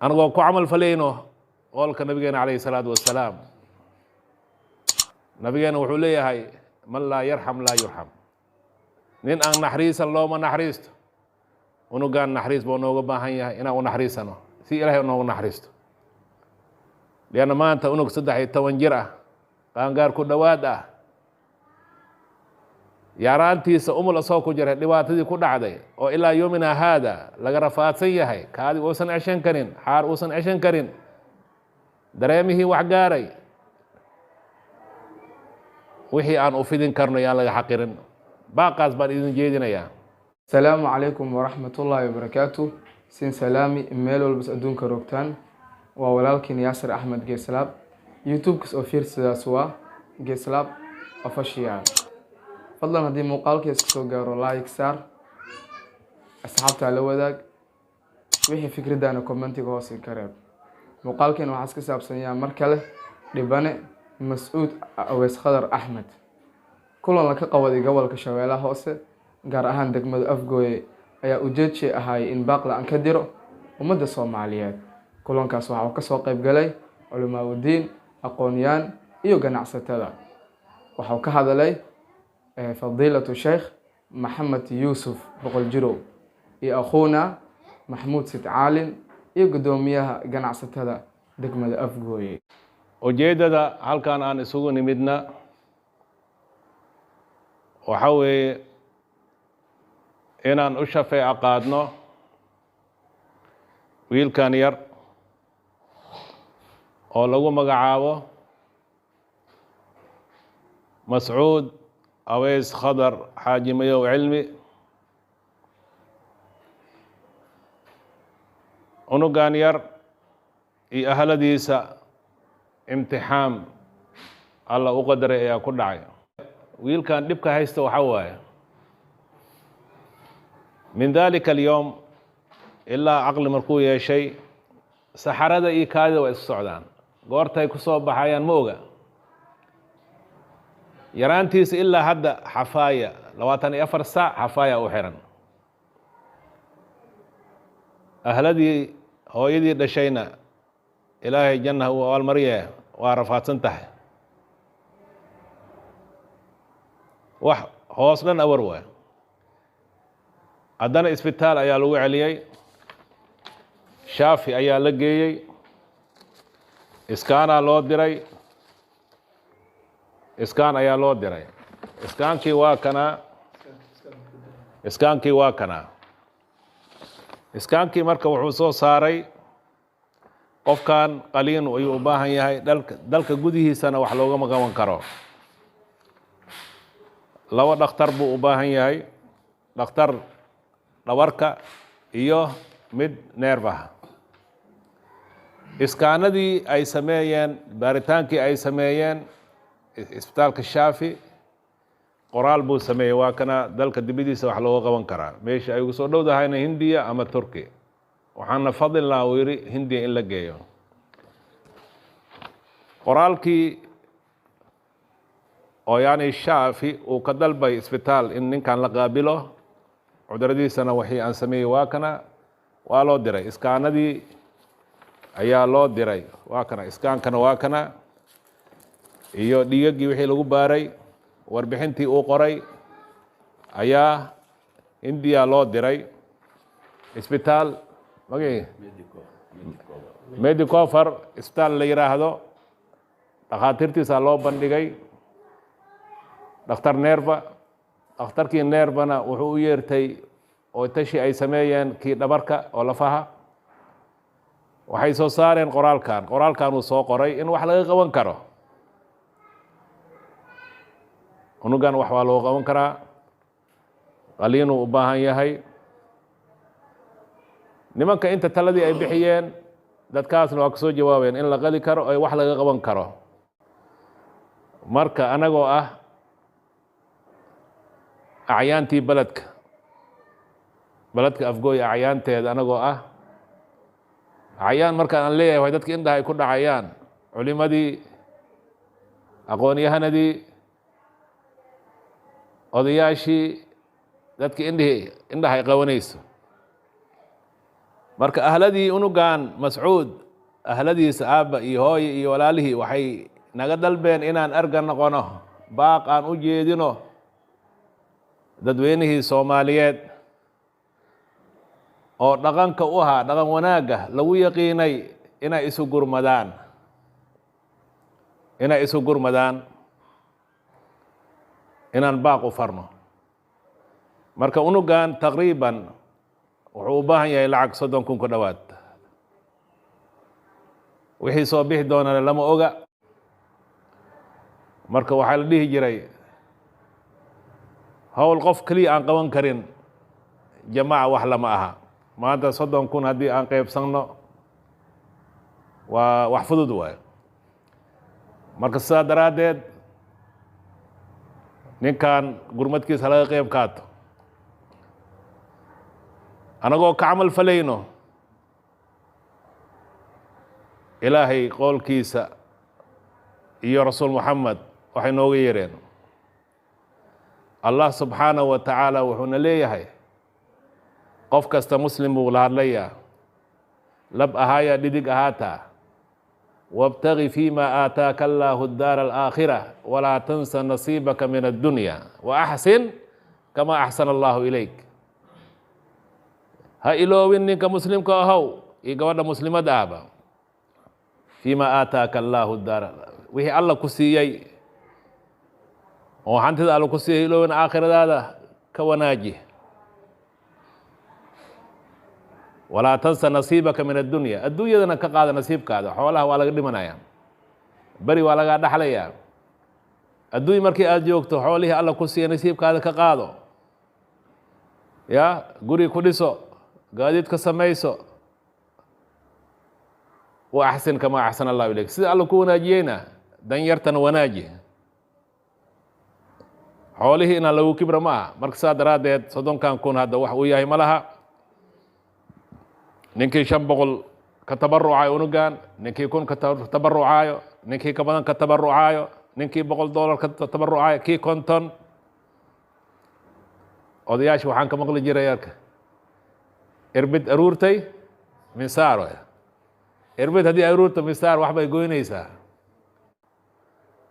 Anagoo ku camal falayno qoolka nabigeena calayhi salaatu wasalaam. Nabigeena wuxuu leeyahay: "Man laa yarxam laa yurxam." Nin aan naxariisan looma naxariisto. Unugaan naxariis buu nooga baahan yahay, inaan u naxariisano si Ilaahay noogu naxariisto, lianna maanta unug 13 jir ah, qaangaar ku dhowaad ah, yaaraantiisa umul asoo ku jiray dhibaatadii ku dhacday oo ilaa yoomina haada laga rafaadsan yahay, kaadi uusan ceshan karin, xaar uusan ceshan karin, dareemihii wax gaaray, wixii aan u fidin karno yaan laga xaqirin. Baaqaas baan idin jeedinayaa. Asalaamu calaykum waraxmatullaahi wabarakaatu. Sin salaami meel walbas adduunka rogtaan. Waa walaalkiin Yaasir Axmed Geeslaab. YouTube-kas oo fiirsadaas waa Geeslaab Official. Fadlan haddii muuqaalkiis kasoo gaaro, like saar, asxaabtaa la wadaag, wixii fikradana commentiga hoose ka reeb. Muuqaalkiina waxaa iska saabsanyaa mar kale dhibane Mascuud Aweys Khadar Axmed. Kulan laka qabaday gobolka Shabeellaha Hoose, gaar ahaan degmada Afgooye, ayaa ujeedshii ahaayay in baaqla aan ka diro ummadda Soomaaliyeed. Kulankaas waxa uu kasoo qayb galay culimaaudiin, aqoon-yaan iyo ganacsatada. Waxauu ka hadalay Fadiilatu Sheekh Maxamed Yuusuf Boqol Jirow iyo akhuuna Maxamuud Sid Caalin iyo guddoomiyaha ganacsatada degmada Afgooye. Ujeeddada halkan aan isugu nimidna waxa weeye inaan u shafeeco qaadno wiilkan yar oo lagu magacaabo Mascuud Aweys Khadar Xaaji Mayow Cilmi. Unugan yar iyo ahladiisa imtixaam Alla u qadaray ayaa ku dhacay. Wiilkan dhibka haysta waxaa waaye, min dalika alyowm ilaa caqli markuu yeeshay, saxarada iyo kaadida waa isku socdaan. Goortay ku soo baxayaan ma oga. Yaraantiisa ilaa hadda xafaaya 24 saac xafaaya u xiran. Ahladii hooyadii dhashayna, Ilaahay janna uu abaalmariye, waa rafaadsan tahay, wax hoos dhan awar waay. Haddana isbitaal ayaa lagu celiyey, Shaafi ayaa la geeyey, iskaanaa loo diray, iskaan ayaa loo diray. Iskaankii waa kanaa, iskaankii waa kanaa. Iskaankii marka wuxuu soo saaray qofkan qaliin ayuu u baahan yahay, dalka gudihiisana wax loogama qaban karo. Laba dhakhtar buu u baahan yahay, dhakhtar dhabarka iyo mid neerfaha. Iskaanadii ay sameeyeen, baaritaankii ay sameeyeen isbitaalka Shaafi, qoraal buu sameeyey, waa kana. Dalka dibadiisa wax looga qaban karaa, meesha ay ugu soo dhowdahayna Hindiya ama Turki. Waxaana fadlin lahaa, uu yidhi, Hindiya in la geeyo. Qoraalkii oo yani Shaafi uu ka dalbay isbitaal in ninkan la qaabilo, cuduradiisana wixii aan sameeyey waa kana, waa loo diray. Iskaanadii ayaa loo diray, waa kana, iskaankana waa kana, iyo dhiigagii wixii lagu baaray, warbixintii uu qoray ayaa Hindiya loo diray. Isbitaal magii Medicover isbitaal la yidhaahdo dhakhaatiirtiisaa loo bandhigay, dhakhtar nerva. Dhakhtarkii nervana wuxuu u yeertay oo tashi ay sameeyeen kii dhabarka oo lafaha. Waxay soo saareen qoraalkan. Qoraalkan uu soo qoray in wax laga qaban karo unugan, wax waa loo qaban karaa, qaliinuu u baahan yahay. Nimanka inta taladii ay bixiyeen, dadkaasna waa kasoo jawaabeen in la qali karo oo wax laga qaban karo. Marka anagoo ah acyaantii beledka, beledka Afgooy acyaanteeda, anagoo ah acyaan, markaan aan leeyahay way dadka indhaha ay ku dhacayaan, culimadii, aqoon-yahanadii, odayaashii, dadka indhihii indhaha ay qabanayso. Marka ahladii unugan Mascuud, ahladiisa, aabba iyo hooye iyo walaalihii, waxay naga dalbeen inaan erga noqono, baaq aan u jeedino dadweynihii Soomaaliyeed oo dhaqanka u ahaa dhaqan wanaagga lagu yaqiinay, inay isu gurmadaan, inay isu gurmadaan, inaan baaq u farno. Marka unugan taqriiban wuxuu u baahan yahay lacag 30,000 ku dhowaad. Wixii soo bixi doonana lama oga. Marka waxaa la dhihi jiray, howl qof keliya aan qaban karin, jamaaca wax lama aha. Maanta 30,000 haddii aan qeybsanno, waa wax fudud waayo. Marka sidaa daraaddeed, ninkan gurmadkiisa laga qeyb qaato, anagoo ka camal falayno Ilaahay qoolkiisa iyo Rasuul Moxamed waxay nooga yeereen. Allah subxaanahu wa tacaala wuxuuna leeyahay, qof kasta muslim buu la hadlayaa, lab ahaaya dhidig ahaataa: "Wاbtagi fيma aataaka allahu اdaar alaakhira walaa tansa nasiibaka min addunya waaxsin kama axsana allahu ilayk." Ha iloowin, ninka muslimka ahow iyo gabadha muslimadda ahba, fiima aataaka allahu daar, wixii Alla ku siiyey oo hantida Alla ku siiyey, iloowin, aakhiradaada ka wanaaji. Walaa tansa nasiibaka min addunya, adduunyadana ka qaada nasiibkaada. Xoolaha waa laga dhimanaya, beri waa lagaa dhaxlayaa. Adduunya markii aada joogto, xoolihii Alla ku siiya nasiibkaada ka qaado, ya guri ku dhiso, gaadiid ka samayso. Wa axsin kamaa axsana allahu ilayk, sida Alla ku wanaajiyeyna danyartana wanaaji. Xoolihii inaan lagu kibra ma aha. Marka saa daraaddeed, 30-kan kun hadda wax uu yahay ma laha. Ninkii 500 ka tabarucayo unugan, ninkii 1000 ka tabarucaayo, ninkii ka badan ka tabarucaayo, ninkii $100 ka tabarucaayo, kii 50. Odayaasha waxaan ka maqli jiray arka: "Irbid aruurtay misaar." Irbid haddii aruurta misaar, wax bay goynaysaa.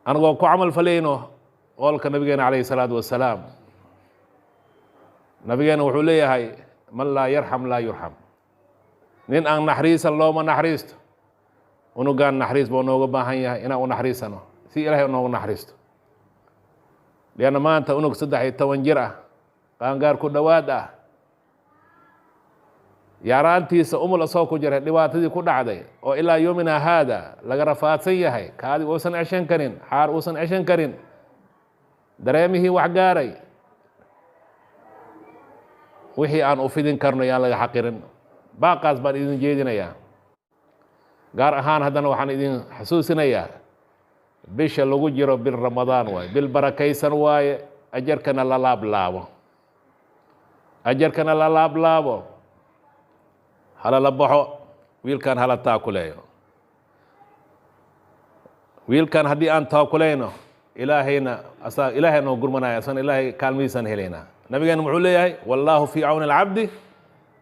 Anagoo ku camal falayno qolka nabigeena calayhi salaatu wasalaam, nabigeena wuxuu leeyahay: "Man laa yarxam laa yurxam." Nin aan naxariisan looma naxariisto. Unugaan naxariis buu nooga baahan yahay, inaan u naxariisano si Ilahay noogu naxariisto, lianna maanta unug 13 jir ah, qaangaar ku dhowaad ah, yaaraantiisa umul asoo ku jiray dhibaatadii ku dhacday oo ilaa yoomina haada laga rafaadsan yahay, kaadi uusan ceshan karin, xaar uusan ceshan karin, dareemihii wax gaaray, wixii aan u fidin karno yaan laga xaqirin. Baaqaas baan idin jeedinayaa. Gaar ahaan haddana waxaan idin xasuusinayaa, bisha lagu jiro bil Ramadaan waaye, bil barakaysan waaye. Ajarkana la laablaabo, ajarkana la laablaabo, halala baxo wiilkan, hala taakuleeyo wiilkan. Haddii aan taakuleyno, Ilaahayna asaa, Ilaahay noo gurmanaya, asana Ilaahay kaalmihiisaan helaynaa. Nabigeena muxuu leeyahay? "Wallaahu fii cawni alcabdi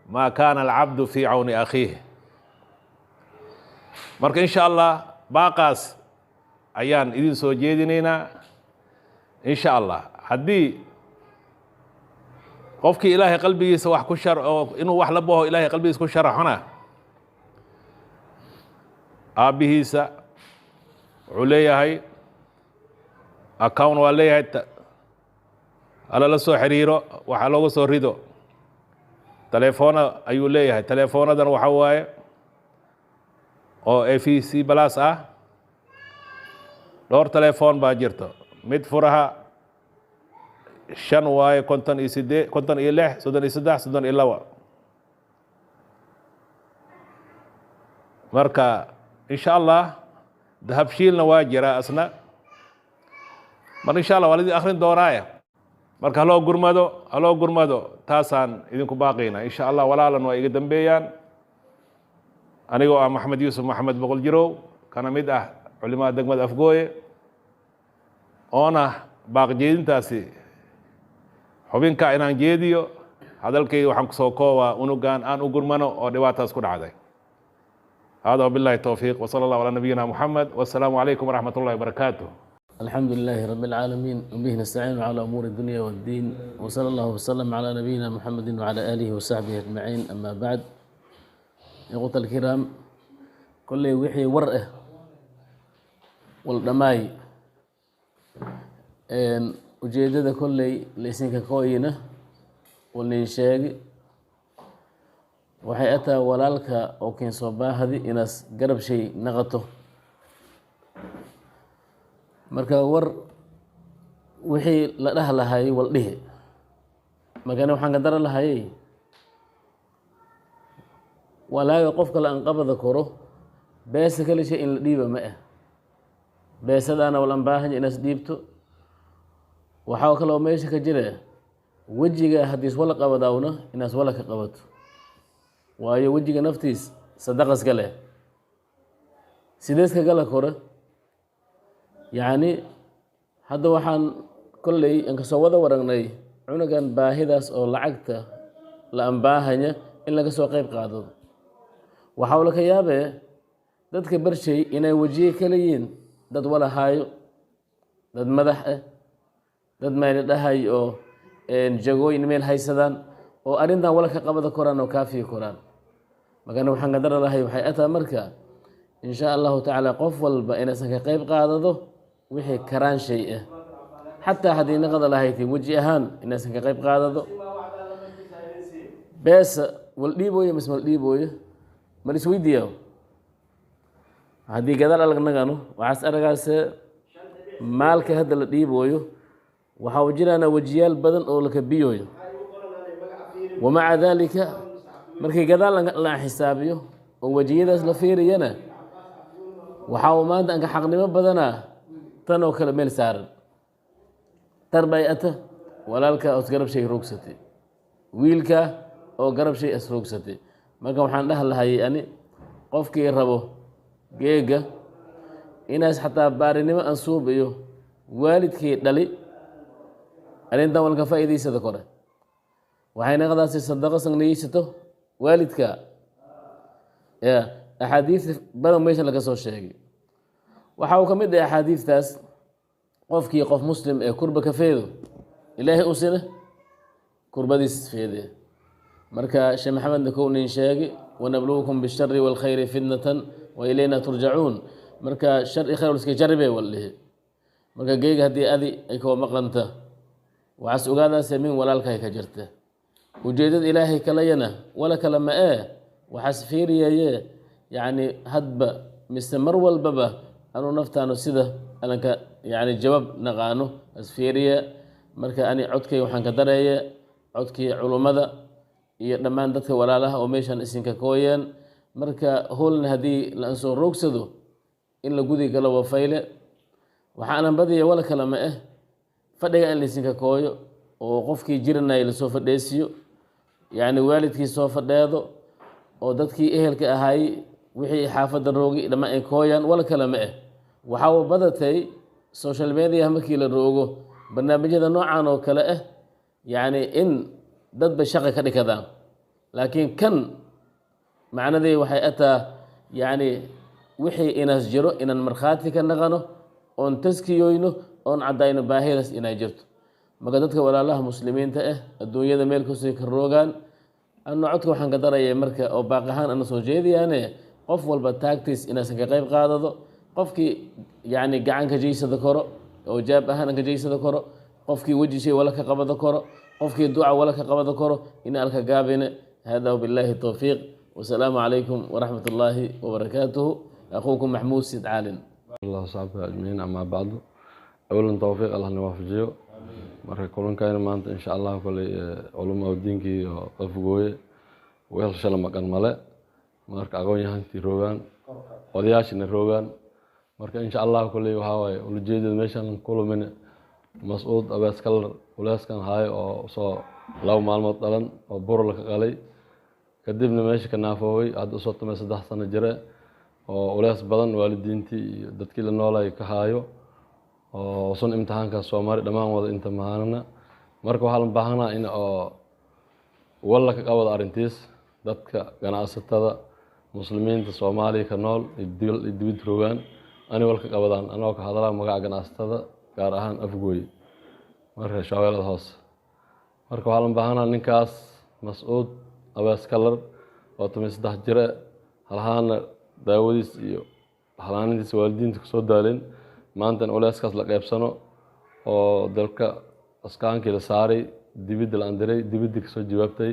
maa kaana alcabdu fii cawni akhiih." Marka insha Allah baaqaas ayaan idin soo jeedinaynaa. Insha Allah, haddii qofkii Ilaahay qalbigiisa wax ku shar oo inuu wax la baho, Ilaahay qalbigiisa ku sharaxona, aabbihiisa wuxuu leeyahay account, waa leeyahay, hala la soo xiriiro, waxaa looga soo rido. Telefoona ayuu leeyahay. Telefoonadan waxa waaye oo EVC Plus ah. Dhowr telefoon baa jirto. Mid furaha 5 waaye, 58, 56, 33, 32. Marka insha Allah Dahabshiilna waa jiraa asna. Mar insha Allah waa la idin akrin doonaaye. Marka haloo gurmado, haloo gurmado, taasaan idinku baaqaynaa insha Allah. Walaalan waa iga dambeeyaan. Anigoo ah Maxamed Yuusuf Maxamed Boqol Jirow, kana mid ah culimada degmada Afgooye, oona baaq jeedintaasi xubinka inaan jeediyo, Hadalkayga waxaan kusoo koobaa unugan aan u gurmano oo dhibaataas ku dhacday. Hada wabillahi towfiiq, wasala allahu calaa nabiyina Muxamed, wassalaamu calaykum waraxmat ullahi wabarakaatuh. الحمد لله رب العالمين، وبه نستعين على أمور الدنيا والدين، وصلى الله وسلم على نبينا محمد وعلى آله وصحبه أجمعين، أما بعد. إخوة الكرام، كل وحي ورئه والدماي ujeedada kolley laysinka kooyina walin sheegi waxay ataa walaalka oo keensoo baahadi inaas garab shay naqato. Marka war wixii la dhah lahayay wal dhihi markana waxaan ka dara lahayay walaaga qofka la anqabada koro beesa kale shay in la dhiiba ma ah. Beesadaana wal anbaahanya inaas dhiibto. Waxaa kaloo meesha ka jira wejiga haddiis wala qabadaawna inaas wala ka qabato, waayo wejiga naftiis sadaqaska leh sidees kagala kore. Yacni hadda waxaan kolley aan kasoo wada waragnay cunugan baahidaas oo lacagta la ambaahanya in laga soo qeyb qaado. Waxaa la ka yaabee dadka barshay inay wejiye kala yihiin, dad wala haayo, dad madax ah, dad mayla dhahay oo jagooyin meel haysadaan oo arrintan wala ka qabada koraan oo kaafiyi koraan. Markana waxaan ka dara lahay waxay ataa marka in sha allahu tacaala qof walba inaysan ka qeyb qaadado wixii karaan shay ah, xataa haddii naqada lahayti weji ahaan inaysan ka qeyb qaadado. Beesa wal dhiibooyo mise mal dhiibooyo mal isweydiiya. Haddii gadaal alagnagano waxaas aragaase maalka hadda la dhiibooyo waxaa u jiraana wejiyaal badan oo laka biyooyo. Wamaca daalika markii gadaal la xisaabiyo oo wejiyadaas la fiiriyana, waxaa uu maanta anka xaqnimo badanaa tan oo kale meel saaran tar bay ata walaalka oos garab shay roogsatay, wiilka oo garab shay as roogsatay. Marka waxaan dhah lahayay ani qofkii rabo geega inaas xataa baarinimo aan suubiyo waalidkii dhali arrintan walka faa'iidaysada kore waxay naqdaasi sadaqo sangniyeysato waalidka. Ya axaadiis badan meesha laga soo sheegay waxa uu ka mid ah axaadiistaas: qofkii qof muslim ee kurba ka feedo, Ilaahay u sina kurbadiis feede. Marka Sheekh Maxamedna kow nin sheegi: wanabluukum bishari waalkhayri fitnatan wa ilayna turjacuun. Marka shar i khayr iska jarribe wal dhihi. Marka geega haddii adi ay koo maqanta, waxaas ogaadaase min walaalkahay ka jirta ujeedada Ilaahay kalayana wala kale ma ee waxaas fiiriyaye. Yacni hadba mise mar walbaba anuu naftaanu sida alanka yacni jawaab naqaano as fiiriya. Marka ani codkay waxaan ka dareeye codkii culummada iyo dhammaan dadka walaalaha oo meeshan isinka kooyeen. Marka howlna haddii la ansoo roogsado in la gudi galo waa fayle. Waxaanan badiya wala kale ma eh fadhiga in laisinka kooyo oo qofkii jiranaya lasoo fadheesiyo, yacni waalidkii soo fadheedo oo dadkii ehelka ahaay wixii xaafadda roogi dhammaan ay kooyaan. Wala kale ma eh waxaa uu badatay social media markii la roogo barnaamijyada noocan oo kale ah, yacni in dadba shaqa ka dhikadaan. Laakiin kan macnadii waxay ataa yacni wixii inaas jiro inaan markhaati ka naqano oon taskiyoyno oon caddayno baahidaas inay jirto. Marka dadka walaalaha muslimiinta ah adduunyada meel kastay ka roogaan, ana codka waxaan ka daraya marka oo baaq ahaan ana soo jeediyaane qof walba taagtiis inaysan ka qayb qaadado, qofkii yacni gacan ka jeysada koro oo jaab ahaan ka jeysada koro, qofkii weji shay wala ka qabada koro, qofkii duca wala ka qabada koro in alka gaabine. Hada wabillahi towfiiq, wasalaamu calaykum waraxmat ullaahi wabarakaatuhu. Akhuukum Maxmuud Sid Caalin. الله وصحبه أجمعين، أما بعد، أولا توفيق الله نوافجيو. Marka kulankayna maanta insha Allah koley culamo diinkii iyo qafgooye weel shala maqan male. Marka aqoon-yahantii roogaan, odayaashina roogaan. Marka insha Allah koley waxaa waaye ulajeedada meeshaan kulamin Mascuud Abees Kalar culeyskan haayo oo soo 2 maalmood dhalan oo bur la ka qalay, kadibna meesha ka naafoobay, hadda usoo tumay 3 sano jire oo culeys badan waalidiintii iyo dadkii la noolay ka haayo oo sun imtixaankaas soo mari dhammaan wada inta mahaanana. Marka waxaa la baahanaa in oo Walla ka qabada arrintiis dadka ganacsatada muslimiinta Soomaaliya ka nool iyo dibid rogaan ani wal ka qabadaan, anoo ka hadlaa magaca ganacsatada gaar ahaan Afgooye marka Shabeellada Hoose. Marka waxaa la baahanaa ninkaas Mascuud Abees Kalar oo 13 jir ah, halahaana daawadiis iyo xanaanadiisa waalidiinta kusoo daaleen, maanta in culeyskaas la qaybsano oo dalka askaankii la saaray, dibidda la andiray, dibidda kasoo jawaabtay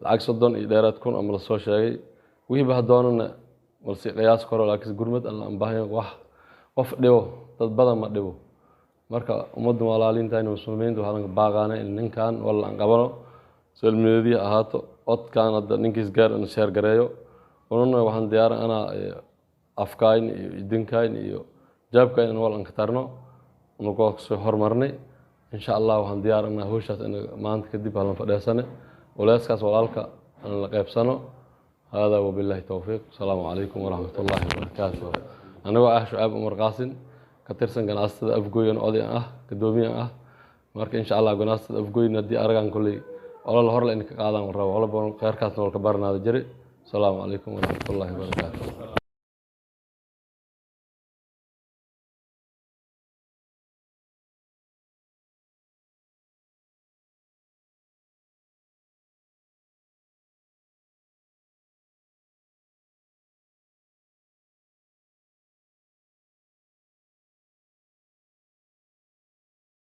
lacag 30 iyo dheeraad kun ama lasoo sheegay wixiiba hadoonana malsi qiyaas karo, laakiin gurmad aan la baahan wax qof dhibo dad badan ma dhibo. Marka ummadda walaaliinta muslimiinta waxaa laga baaqaana in ninkan walla aan qabano, social media ahaato codkan hadda ninkiis gaar in sheer gareeyo, ununa waxaan diyaaran anaa afkayn iyo idinkayn iyo jaabkayn in wal aan ka tarno unugoo kasoo hormarnay. Insha Allah waxaan diyaaranaa hawshaas in maanta kadib halan fadhiisane culeyskaas walaalka aan la qaybsano. Hada wabillahi towfiiq, asalaamu calaykum waraxmat ullaahi wabarakaatuh. Anigoo ah Shucaab Umar Qaasin, ka tirsan ganacsatada Afgooyan, oday ah, gadoomiye ah. Marka insha Allah ganacsatada Afgooyin haddii aragaan kolley olol horle in ka qaadaan rabo, olol kheyrkaasna walka baranaada jiri. Asalaamu calaykum waraxmat ullaahi wabarakaatuh.